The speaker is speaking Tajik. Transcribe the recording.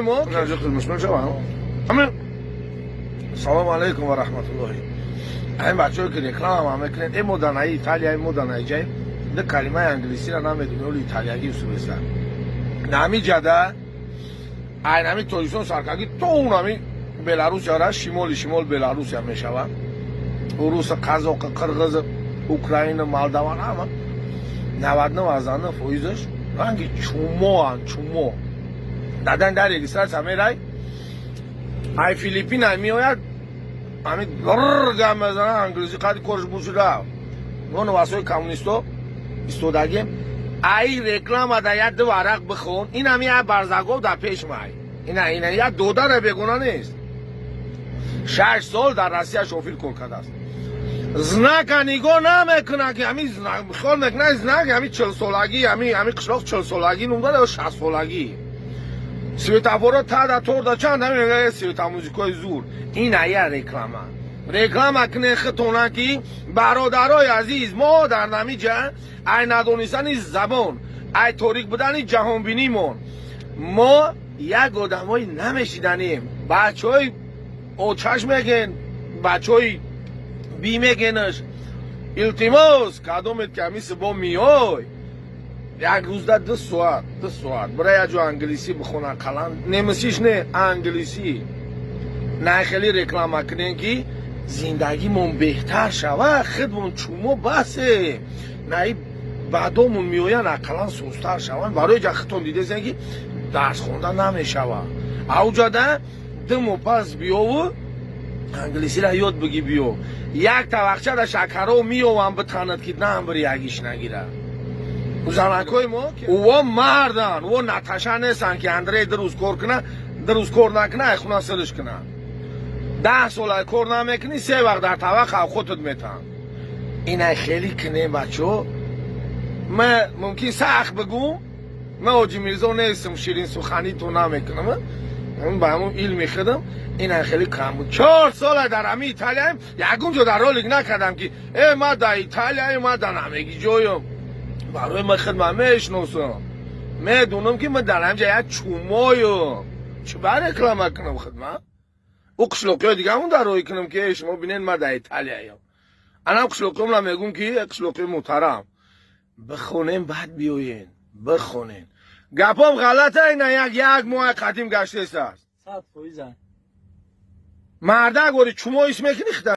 Мо салому алайкум ва раҳматуллоҳи. Ҳамин бачаҳое, ки реклама мекунед, э мо дар наи Италия, мо дар наиҷай ду калимаи англисиро намедонем, оли италиягӣ усулеста. Нами ҷада айнами Тоҷикистон саркагӣ то унами Беларусияра, шимоли шимол Беларусия мешавад, уруса, қазоқ, қирғиз, Украина, Молдаван, ҳама 99,9 фоизаш ранги чумоан, чумо. Дадан дар регистрация мерай, ай Филиппин ай меояд, ами грр гап мезана англиси, қади корш бушуда нону васои коммунисто истодагем. Ай реклама да як ду варақ бихон, инами як барзагов дар пеш май, ина як додара бегона нест, 6 сол дар Россия шофир кор кардааст. Знака нигоҳ намекунад, ки ҳами знак хиёл мекунад, знак ҳами 40-солагӣ, ҳами қишлоқ 40-солагӣ ном дора ё 60-солагӣ. Светофоро тада торда чанд ҳами светомузикои зур. Ин ая реклама, реклама кне хитона, ки бародарои азиз, мо дар намиҷа ай надонистани забон, ай торик будани ҷаҳонбинимон, мо як одамои намешиданем. Бачаҳои очаш меген, бачаҳои би мегенаш. Илтимос, кадомет ки ҳами сибо миёй, як рӯзда 2 соат, 2 соат бира як ҷо англисӣ бихона, қалам немисиш не, англисӣ. На хеле реклама кунем, ки зиндагимон беҳтар шава. Худмон чумо басе, наи баъдомон меоянд, ақаллан сустар шаванд. Барои ҷа худтон дидесен, ки дарс хонда намешава. Ауҷада 2 моҳ пас биёву англисиро ёд бигӣ, биё, як тавақчада шакаро меёвам, битанад, ки намбири ягиш нагира. Занакҳои мо ӯво мардан, ӯво Наташа нестанд, ки Андрей 2 рӯз кор куна, 2 рӯз кор накуна, ай хуна сириш куна. 10 сол ай кор намекунӣ, се вақт дар тавақ авхотат метаҳам. Инай хеле кунем, бачаҳо. Ма мумкин сахт бигӯм, ман Ҳоҷи Мирзо нестам, ширинсуханитон намекунам, ба ҳамун илми худам. Инай хеле кам буд. 4 сола дар ҳами Италияем, ягон ҷо дар ролик накардам, ки э ма дар Италияем, ма дар намеги ҷоем. Барои ма худ ман мешиносам, медонам, ки ман дар ҳамҷа як чумоем. Чӣ ба реклама кунам худма? Ӯ қишлоқиҳои дигаамон дар роҳӣ кунам, ки э шумо бинед, ман дар Италияем. Анам қишлоқиёмла мегӯм, ки э қишлоқии муҳтарам, бихонем, баъд биёен, бихонен. Гапом ғалата? Ина як моҳ қадим гаштесааст. 100%. Мардак вори чумо ис мекунӣ хита.